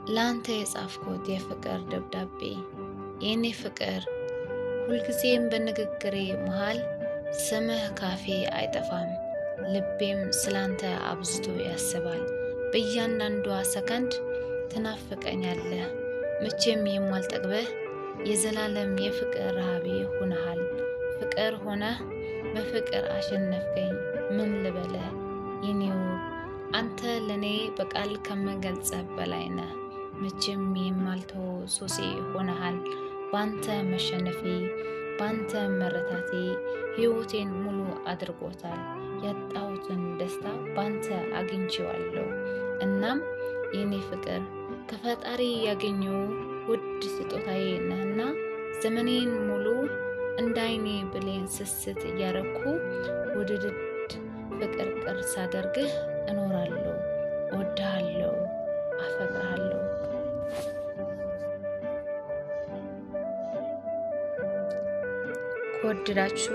ለአንተ የጻፍኩት የፍቅር ደብዳቤ። የኔ ፍቅር፣ ሁልጊዜም በንግግሬ መሃል ስምህ ካፌ አይጠፋም። ልቤም ስላንተ አብዝቶ ያስባል። በእያንዳንዷ ሰከንድ ትናፍቀኛለህ። መቼም የማልጠግበህ የዘላለም የፍቅር ረሃቤ ሆነሃል። ፍቅር ሆነህ በፍቅር አሸነፍከኝ። ምን ልበለህ የኔ ውብ፣ አንተ ለእኔ በቃል ከምገልጽህ በላይ ነህ። መቼም የማልተወው ሱሴ ሆነሃል። ባንተ መሸነፌ፣ ባንተ መረታቴ ሕይወቴን ሙሉ አድርጎታል። ያጣሁትን ደስታ ባንተ አግኝቼዋለሁ። እናም የኔ ፍቅር፣ ከፈጣሪ ያገኘው ውድ ስጦታዬ ነህና ዘመኔን ሙሉ እንደ አይኔ ብሌን ስስት እያረኩ ውድድድ ፍቅር ቅር ሳደርግህ እኖራለሁ። እወድሃለሁ፣ አፈቅርሃለሁ። ከወደዳችሁ